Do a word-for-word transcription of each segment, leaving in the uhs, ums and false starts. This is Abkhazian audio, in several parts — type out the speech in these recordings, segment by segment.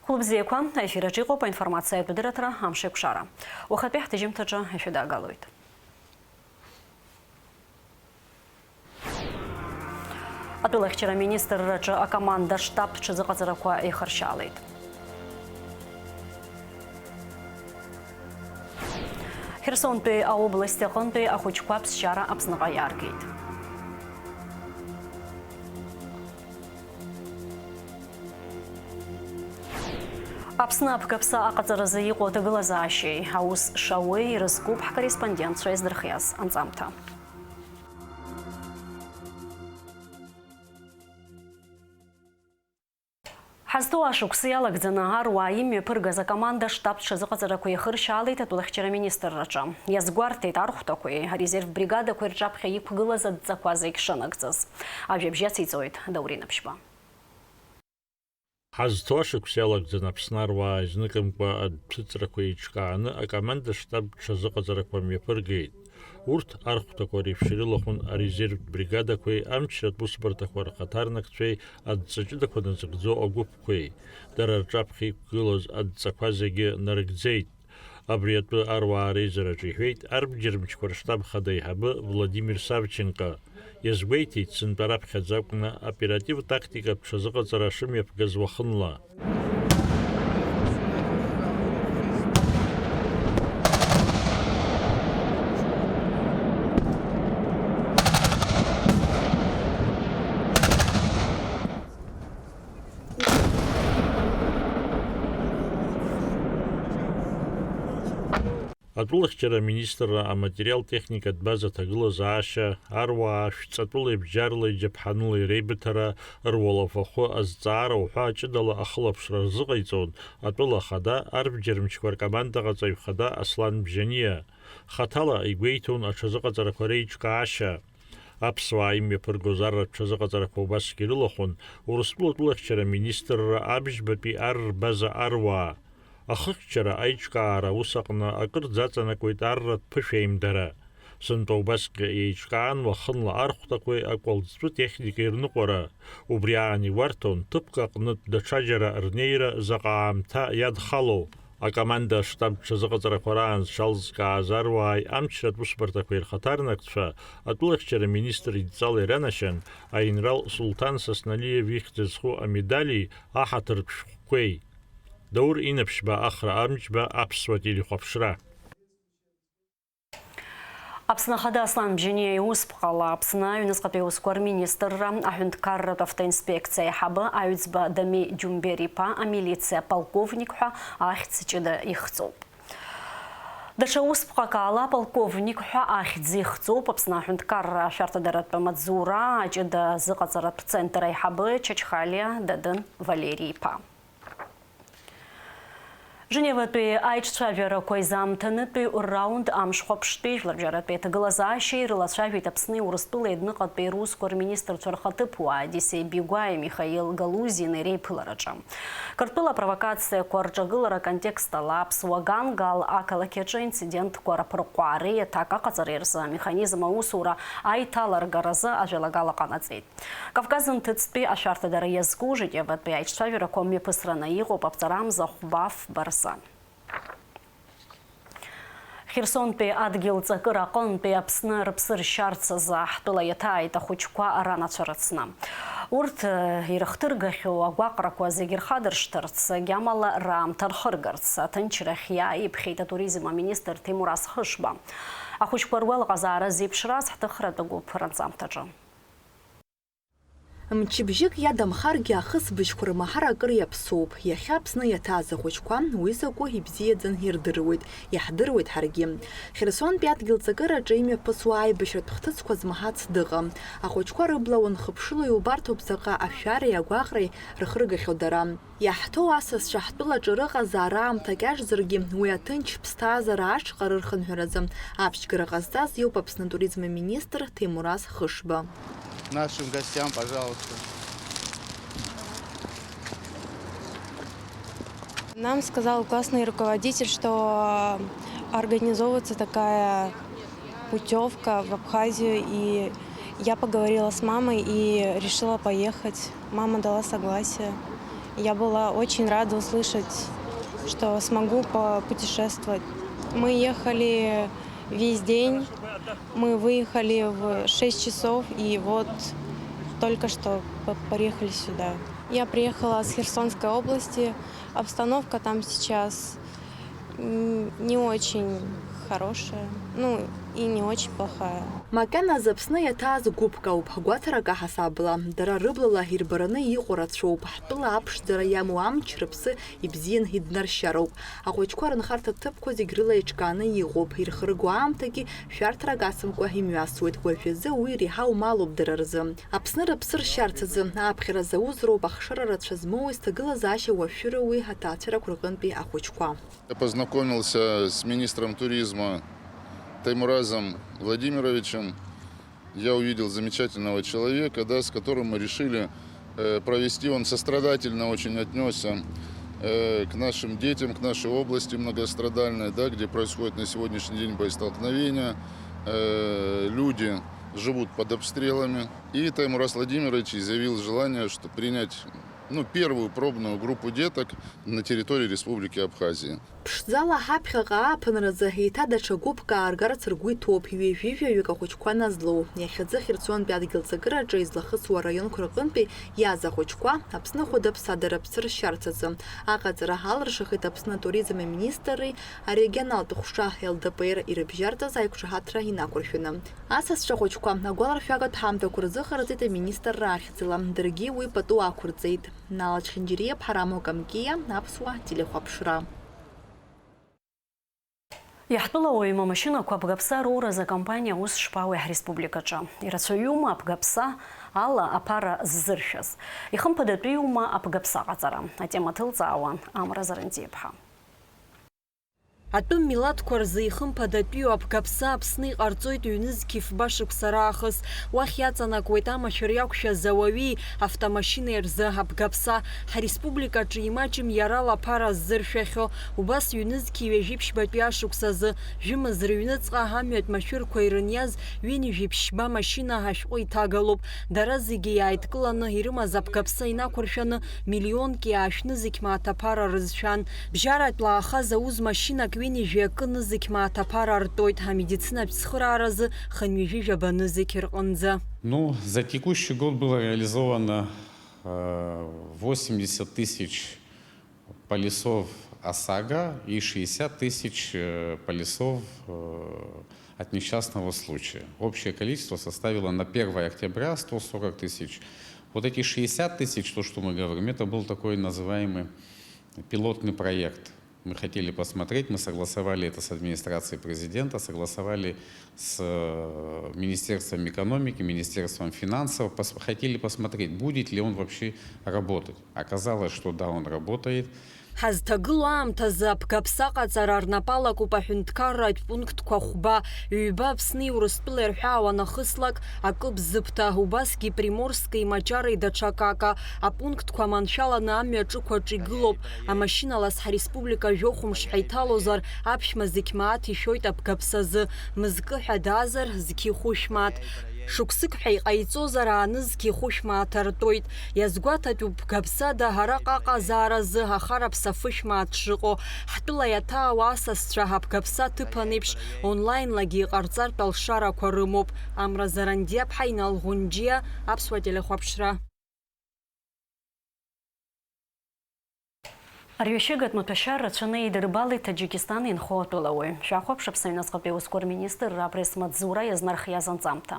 Хәылбзиақәа, аефир аҿы иҟоуп аинформациатә дырраҭара Амшеикәшара. Уахатәи ҳҭыжьымҭаҿы ишәыдаагалоит. Атәылахьчара министрраҿы акоманда штаб ҽазыҟаҵарақәа еихыршьаалеит. Херсонтәи аобласт аҟынтәи ахәыҷқәа аԥсшьара Аԥсныҟа иааргеит. Аԥсны аԥгаԥса аҟаҵаразы иҟоу аҭагылазаашьеи аус шауеи ирызкуп ҳкорреспондентцәа иаздырхиаз анҵамҭа. Ҳазҭоу ашықәс иалагӡаны аруаа имҩаԥыргаз акоманда штаб ҽазыҟаҵарақәа иахыршьаалеит атәылахьчара министрраҿы. Иазгәарҭеит архәҭақәеи арезерв бригадақәеи рҿаԥхьа иқәгылаз адҵақәа зегь шынагӡаз. Ажәабжь иациҵоит Даур Инаԥшьба. Ҳазҭоу ашықәс иалагӡаны Аԥсны аруаа изныкымкәа адәқәыҵрақәа еиҿкааны акоманда штаб ҽазыҟаҵарақәа мҩаԥыргеит. Урҭ архәҭақәа реиԥш ирылахәын арезервтә бригадақәеи амчратә усбарҭақәа рхаҭарнакцәеи адҵа ҷыдақәа назыгӡо агәыԥқәеи. Дара рҿаԥхьа иқәгылоз адҵақәа зегьы нарыгӡеит. Абри атәы аруаа реизараҿы иҳәеит арбџьармчқәа рштаб хада аиҳабы Владимир Савченко. Иазгәеиҭеит, сынтәа раԥхьаӡа акәны оператив-тактикатә ҽазыҟаҵара шымҩаԥгаз уахынла. Атәылахьчара аминистрра аматериал-техникатә база аҭагылазаашьа, аруаа шәҵатәылеи бџьарлеи џьаԥҳанылеи реибыҭара, руалафахәы азҵаара уҳәа ҷыдала ахылаԥшра рзыҟаиҵон атәыла ахада арбџьармчқәа ркомандаҟаҵаҩ хада Аслан Бжьаниа. Хаҭала игәеиҭон аҽазыҟаҵарақәа реиҿкаашьа. Аԥсуаа имҩаԥыргоз арратә ҽазыҟаҵарақәа убасгьы ирылахәын Урыстәыла атәылахьчара аминистрра абжьбатәи ар рбаза аруаа. Ахыхьчара аиҿкаара аус аҟны акырӡа аҵанакуеит арратә ԥышәеимдара. Сынтәа убасгьы еиҿкаан уахынла архәҭақәеи акәалӡтәы техникеи рныҟәара. Убри аан игәарҭон ҭыԥк аҟнытә даҽаџьара рнеира заҟа аамҭа иадхалоу. Акоманда аштаб ҽазыҟаҵарақәа раан зҽалзкааз аруааи амчратә усбарҭақәеи рхаҭарнакцәа атәылахьчара аминистр идҵала иранашьан, аинрал Сулҭан Сасналиев ихьӡ зху амедали аҳаҭыртә шәҟәқәеи. Даур Инаԥшьба, Ахра Амҷба, Аԥсуа телехәаԥшра. Аԥсны Ахада Аслан Бжьаниа иусԥҟала Аԥсны аҩныҵҟатәи аусқәа рминистрра, аҳәынҭқарратә автоинспекциа аиҳабы Аҩӡба Дамеи Џьумбер-иԥа амилициа аполковник ҳәа ахьӡ ҷыда ихҵоуп. Даҽа усԥҟак ала аполковник ҳәа ахьӡ ихҵоуп Аԥсны аҳәынҭқарра ашәарҭадаратә амаҵзура аҷыда азыҟаҵаратә центр аиҳабы Чачхалиа Дадын Валери-иԥа. Женеватәи аиҿцәажәарақәа изаамҭанытәи раунд амш хәаԥштәи жәларбжьаратәи аҭагылазаашьеи рылацәажәеит Аԥсни Урыстәылеи адәныҟатәи русқәа рминистрцәа рхаҭыԥуаа Одиссеи Бигәааи Михаил Галузини реиԥылараҿы. Қырҭтәыла апровокациақәа рҿагылара аконтекст ала аԥсуа Гангал ақалақь аҿы инцидентқәа раԥырҟәаареи аҭак аҟаҵареи рзы амеханизм аусура аиҭалыргаразы ажәалагала ҟанаҵеит. Кавказ нҭыҵтәи ашәарҭадара иазку Женеватәи аиҿцәажәарақәа мҩаԥысраны иҟоуп аԥҵарамза хәба фба рзы. Херсонтәи адгьыл ҵакыра аҟынтәи Аԥсны рыԥсы ршьарц азы ҳтәыла иаҭааит ахәыҷқәа ранацәа рыцны. Урҭ, э, ирыхҭыргахьоу агәаҟрақәа зегьы рхадыршҭырц, агьамала раамҭа рхыргарц, аҭынчрахь иааиԥхьеит атуризм аминистр Ҭемураз Хышба. Ахәыҷқәа руалаҟазаара зеиԥшраз ҳҭыхратә агәыԥ ранҵамҭаҿы. Мчыбжьык иадамхаргьы, ахысбыжьқәа рмаҳар акыр иаԥсоуп. Иахьа Аԥсны иаҭааз ахәыҷқәа уи закәу ибзиаӡаны ирдыруеит, иаҳдыруеит ҳаргьы. Херсонтәи адгьыл ҵакыраҿы имҩаԥысуа аибашьратә хҭысқәа змаҳац дыҟам. Ахәыҷқәа рыбла унхыԥшыло иубарҭоуп заҟа ашәареи агәаҟреи рхыргахьоу дара. Иаҳҭоу асасцәа ҳтәылаҿы рыҟазаара аамҭа кьаҿзаргьы, уи аҭынч ԥсҭазаара ашҟа рырхынҳәразы аԥшьгара ҟазҵаз иоуп Аԥсны атуризм аминистр Ҭемураз Хышба. Нашим гостям, пожалуйста. Нам сказал классный руководитель, что организовывается такая путевка в Абхазию, и я поговорила с мамой и решила поехать. Мама дала согласие. Я была очень рада услышать, что смогу попутешествовать. Мы ехали весь день, мы выехали в шесть часов, и вот только что п-, приехали сюда. Я приехала с Херсонской области. Обстановка там сейчас, м, не очень хорошая, ну, и не очень плохая. Макьаназы Аԥсны иаҭааз гәыԥк ауп, гәаҭарак аҳасабала. Дара рыблала ирбараны иҟоу рацәоуп. Ҳтәыла аԥшӡара иамоу амч рыԥсы ибзиан иднаршьароуп. Ахәыҷқәа рынхарҭа ҭыԥқәа зегь рыла еиҿкааны иҟоуп. Ирхырго аамҭагьы шәарҭарак асымкәа имҩасуеит. Уажәазы уи иреиҳау малуп дара рзы. Аԥсны рыԥсы ршьарц азы аԥхьара зауз роуп ахшара рацәа змоуи зҭагылазаашьа уашәшәыроуи аҭаацәарақәа рҟынтәи ахәыҷқәа. Я познакомился с министром туризма Таймуразом Владимировичем. Я увидел замечательного человека, да, с которым мы решили, э, провести. Он сострадательно очень отнесся, э, к нашим детям, к нашей области многострадальной, да, где происходят на сегодняшний день боестолкновения. Э, люди живут под обстрелами. И Таймураз Владимирович изъявил желание, что принять, ну, первую пробную группу деток на территории Республики Абхазия. Ԥшӡала ҳаԥхьаҟа ааԥынразы еиҭа даҽа гәыԥк ааргарц ргәы иҭоуп, ҩажәи жәаҩык ахәыҷқәа назлоу. Иахьазы Херсонтәи адгьылҵакыраҿы излахысуа араионқәа рҟынтәи иааз ахәыҷқәа Аԥсны хәыда-ԥсада рыԥсы ршьарц азы. Аҟаҵара алыршахеит Аԥсны атуризм аминистрреи арегионалтә ҟәша Л Д П Р ирыбжьарҵаз аиқәшаҳаҭра инақәыршәаны. Асасцәа хәыҷқәа агәаларшәагатә ҳамҭақәа рзыҟарҵеит аминистрра ахьӡала, даргьы уи пату ақәырҵеит. Нала Чхинџьариа, Ԥҳарамок Амкиа, Аԥсуа телехәаԥшра. Иаҳтәылауаҩым амашьынақәа Абгаԥса роуразы акомпаниа аус шԥауеи ҳреспубликаҿы? Ирацәаҩума Абгаԥса ала аԥара ззыршәыз? Ихымԥадатәиума Абгаԥса аҟаҵара? Атема ҭылҵаауан Амра Зарандиаԥҳа. Атәым милаҭқәа рзы ихымԥадатәиу Абгаԥса Аԥсны иҟарҵоит ҩнызқь фба шықәса раахыс. Уахь иаҵанакуеит амашәыр иақәшәаз ауаҩи автомашьынеи рзы Абгаԥса. Ҳреспубликаҿы имаҷым иара лаԥара ззыршәахьоу. Убас ҩнызқь ҩажәи ԥшьбатәи ашықәсазы, жәымз рыҩныҵҟа амҩатә машәырқәа ирыниаз ҩынҩажәи ԥшьба машьына ашәҟәы иҭагалоуп. Дара зегьы иааидкыланы ирымаз Абгаԥса инақәыршәаны, миллионк иаашә нызқь мааҭ аԥара рызшәан. Бжьаратә лааха зауз машьынак ҩынҩажәи акы нызқь мааҭ аԥара артоит, амедицинатә цхырааразы хынҩажәи жәаба нызқь рҟынӡа. Ну, за текущий год было реализовано, э, восемьдесят тысяч полисов ОСАГО и шестьдесят тысяч, э, полисов, э, от несчастного случая. Общее количество составило на первое октября сто сорок тысяч. Вот эти шестьдесят тысяч, то, что мы говорим, это был такой называемый пилотный проект. Мы хотели посмотреть, мы согласовали это с администрацией президента, согласовали с, э, Министерством экономики, Министерством финансов, пос-, хотели посмотреть, будет ли он вообще работать. Оказалось, что да, он работает. Ҳазҭагылоу аамҭазы Абгаԥса аҟаҵара рнапы алакуп аҳәынҭқарратә пунктқәа хәба, ҩба Аԥсни Урыстәылеи рҳәаа уанахыслак, Акыбзыԥҭа, убасгьы Приморски, Маҷари даҽа акака апунктқәа маншәаланы амҩа аҿықәаҿ игылоуп. Амашьыналас ҳреспублика жәохә мш ҳәа иҭалозар, аԥшәма зқь мааҭ ишәоит Абгаԥсазы, мызкы ҳәа даазар, зқьи хәышә мааҭ. Шықәсык ҳәа иҟаиҵозар, аанызқьи хәышә мааҭ артоит. Иазгәаҭатәуп Бгаԥсада ҳара ҟаҟазааразы ахараԥса фышә мааҭ шыҟоу. Ҳтәыла иаҭаауа асасцәа Абгаԥса ҭыԥан еиԥш онлаинлагьы иҟарҵартә алшарақәа рымоуп. Амра Зарандиаԥҳа, Инал Ӷәынџьиа, Аԥсуа телехәаԥшра. Арҩашьыгатә маҭәашьар рацәаны еидырбалеит Таџьикистан инхо атәылауаҩ. Шәахәаԥш, Аԥсны аҩныҵҟатәи аусқәа рминистрра апресс-маҵзура иазнархиаз анҵамҭа.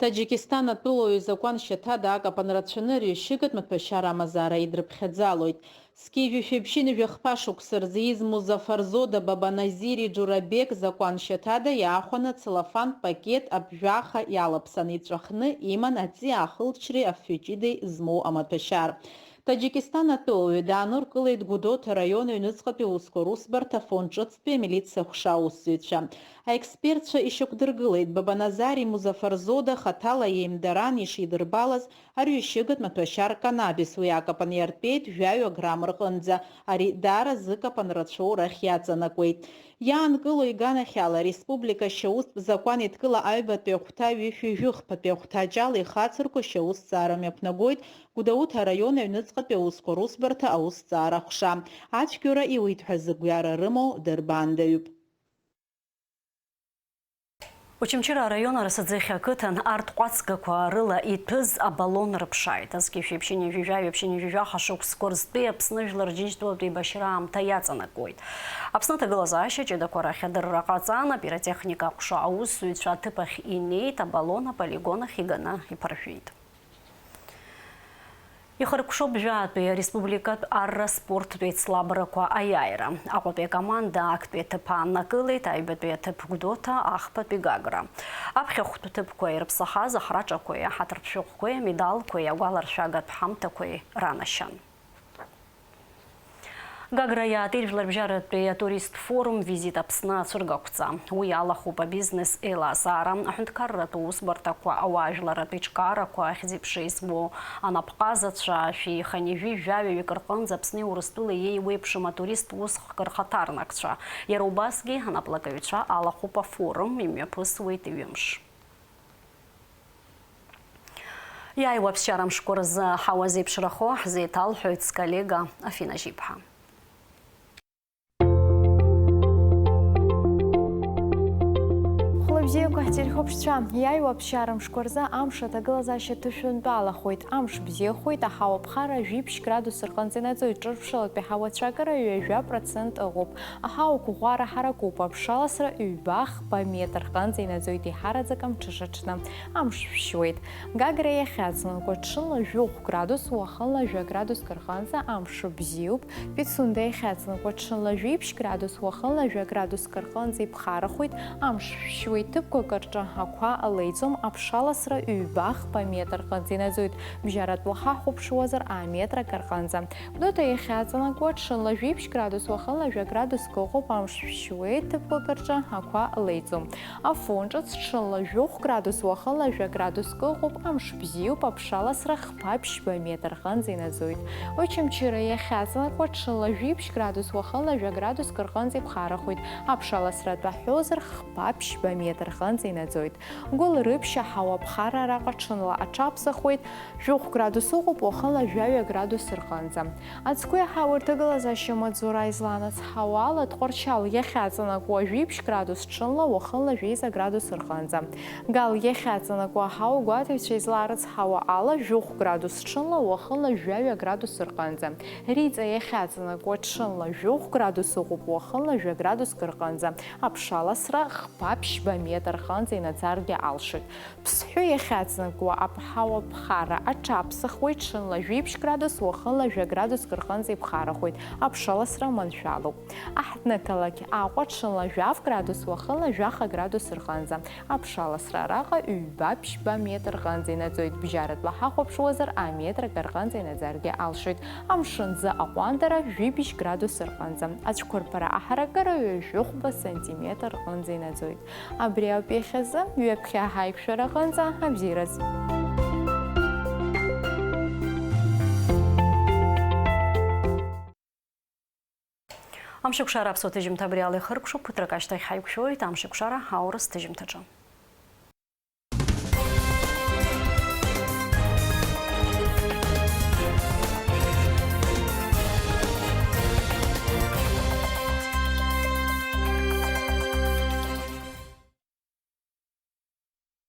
Таџьикистан атәылауаҩ Закәан Шьаҭада акапан рацәаны арҩашьыгатә маҭәашьар амазаара идрыԥхьаӡалоит. Зқьи жәшәи ԥшьынҩажәи хԥа шықәса рзы ииз Музафар Зода Бабаназири Џурабек Закәан Шьаҭада иаахәаны целлофантә пакет аԥжәаха иалаԥсан иҵәахны иман аҵиаа ахылҵшьҭреи афҩы ҷыдеи змоу амаҭәашьар. Таџьикистан атәылауаҩ дааныркылеит Гәдоуҭа араион аҩныҵҟатәи аусқәа русбарҭа афон ҿыцтәи амилициа ҟәша аусзуҩцәа. Аекспертцәа ишьақәдыргылеит Бабаназари Музафар Зода хаҭала иеимдаран ишидырбалаз арҩашьыгатә маҭәашьар канабис, уи акапан иартәеит жәаҩа грамм рҟынӡа, ари даара зыкапан рацәоу рахь иаҵанакуеит. Иаанкылоу иганахьала, ареспублика ашьаустә закәан еидкыла аҩбатәи ахәҭа ҩышәи жәыхԥатәи ахәҭаҷ ала ихацырку ашьаусҭҵаара мҩаԥнагоит Гәдоуҭа араион аҩныҵҟа Ахантәи аусқәа русбарҭа аусҭҵаара аҟәша. Ацәгьоура иуит ҳәа зыгәҩара рымоу дырбандаҩуп. Очамчыра араион Арасаӡыхь ақыҭан арҭ ҟәацгақәа рыла иҭәыз абаллон рыԥшааит. Зқьи жәшәи ԥшьынҩажәи жәаҩа, ԥшьынҩажәи жәаха шықәсқәа рзтәи Аԥсны жәлар Рџьынџьтәылатә еибашьра аамҭа иаҵанакуеит. Аԥсны аҭагылазаашьа ҷыдақәа рахь адырра ҟаҵан, апиротехника аҟәша аусзуҩцәа аҭыԥ ахь инеит, абаллон аполигон ахь иганы иԥыржәеит. Ихыркәшоуп жәаатәи ареспубликатә арра спорттә еицлабрақәа аиааира. Аҟәатәи акоманда актәи аҭыԥ ааннакылеит, аҩбатәи аҭыԥ Гәдоуҭа, ахԥатәи Гагра. Аԥхьахәтә ҭыԥқәа ирыԥсахаз ахраҿақәеи аҳаҭыртә шәҟәқәеи амедалқәеи агәаларшәагатә ҳамҭақәеи ранашьан. Гагра иаатит Жәларбжьаратәи атуристтә форум Визит Аԥсны ацәыргақәҵа. Уи алахәуп абизнес еилазаара, аҳәынҭқарратә усбарҭақәа, ауаажәларратә еиҿкаарақәа ахьӡ-еиԥш еизбо анапҟазацәа, шәи хынҩажәи жәаҩаҩык рҟынӡа Аԥсни Урыстәылеи еиуеиԥшым атуристтә усхк рхаҭарнакцәа. Иара убасгьы анаплакаҩцәа алахәуп афорум, имҩаԥысуеит ҩымш. Иааиуа аԥсшьара мшқәа рзы аҳауа зеиԥшрахо ҳзеиҭалҳәоит сколлега Афина Жьиԥҳа. Хәлыбзиақәа ҳтелехәаԥшцәа, иааиуа аԥсшьара мшқәа рзы амш аҭагылазаашьа ҭышәынтәалахоит, амш бзиахоит, аҳауа ԥхара жәиԥшь градус рҟынӡа инаӡоит, ҿырԥшылатәи ҳауа ацәакара ҩажәа процент ыҟоуп. Аҳауа қәыӷәӷәара ҳаракуп, аԥшаласра ҩба-хԥа метр рҟынӡа инаӡоит, еиҳараӡак амҽыш аҽны амш шәшьуеит. Гагра иахьаҵанакуа ҽынла жәохә градус, уахынла жәа градуск рҟынӡа амш бзиоуп. Пицунда иахьаҵанакуа ҽынла жәиԥшь градус, уахынла жәа градуск рҟынӡа иԥхарахоит, амш шәшьуеит, ҭыԥқәак рҿы ақәа леиӡом, аԥшаласра ҩба-хԥа метр рҟынӡа инаӡоит, бжьаратәла ҳахәаԥшуазар, аметр акы рҟынӡа. Гәдоуҭа иахьаҵанакуа ҽынла жәиԥшь градус, уахынла жәа градуск ыҟоуп, амш шәшьуеит, ҭыԥқәак рҿы ақәа леиӡом. Афон ҿыц ҽынла жәохә градус, уахынла жәа градуск ыҟоуп, амш бзиоуп, аԥшаласра хԥа-ԥшьба метр рҟынӡа инаӡоит. Очамчыра иахьаҵанакуа ҽынла жәиԥшь градус, уахынла жәа градуск рҟынӡа иԥхарахоит, аԥшаласра атәы ҳҳәозар, хԥа-ԥшьба метр рҟынӡа инаӡоит. Гәылрыԥшь, аҳауа ԥхара араҟа ҽынла аҽаԥсахуеит, Жәохә градус ыҟоуп, уахынла жәаҩа градус рҟынӡа. Ацгәы иаҳау рҭагылазаашьа маҵзура излаанацҳауа ала, Тҟәарчал иахьаҵанакуа жәиԥшь градус ҽынла, уахынла жәеиза градус рҟынӡа. Гал иахьаҵанакуа аҳауа гәаҭаҩцәа излаарыцҳауа ала, жәохә градус ҽынла, уахынла жәаҩа градус рҟынӡа. Риҵа иахьаҵанакуа ҽынла, жәохә градус ыҟоуп, уахынла жәа градуск рҟынӡа. Аԥшаласра хԥа-ԥшьба метр рҟынӡа инаӡаргьы алшоит. Ԥсҳәы иахьаҵанакуа аԥ-, ҳауа ԥхара аҽаԥсахуеит, ҽынла жәиԥшь градус, уахынла жәа градуск рҟынӡа иԥхарахоит, аԥшаласра маншәалоуп. Аҳҭнықалақь Аҟәа ҽынла жәаф градус, уахынла жәаха градус рҟынӡа, аԥшаласра араҟа ҩба-ԥшьба метр рҟынӡа инаӡоит, бжьаратәла ҳахәаԥшуазар аметр акы рҟынӡа инаӡаргьы алшоит, амшын ӡы аҟәандара жәибжь градус рҟынӡа, ацәқәырԥара аҳаракыра ҩажәихәба сантиметр рҟынӡа инаӡоит. Абри ауп иахьазы, ҩаԥхьа ҳаиқәшәара аҟынӡа, абзиараз. Амшыкәшара аԥсуа ҭыжьымҭа абри ала ихыркәшоуп, ԥыҭрак ашьҭахь ҳаиқәшәоит Амшыкәшара аурыс ҭыжьымҭаҿы.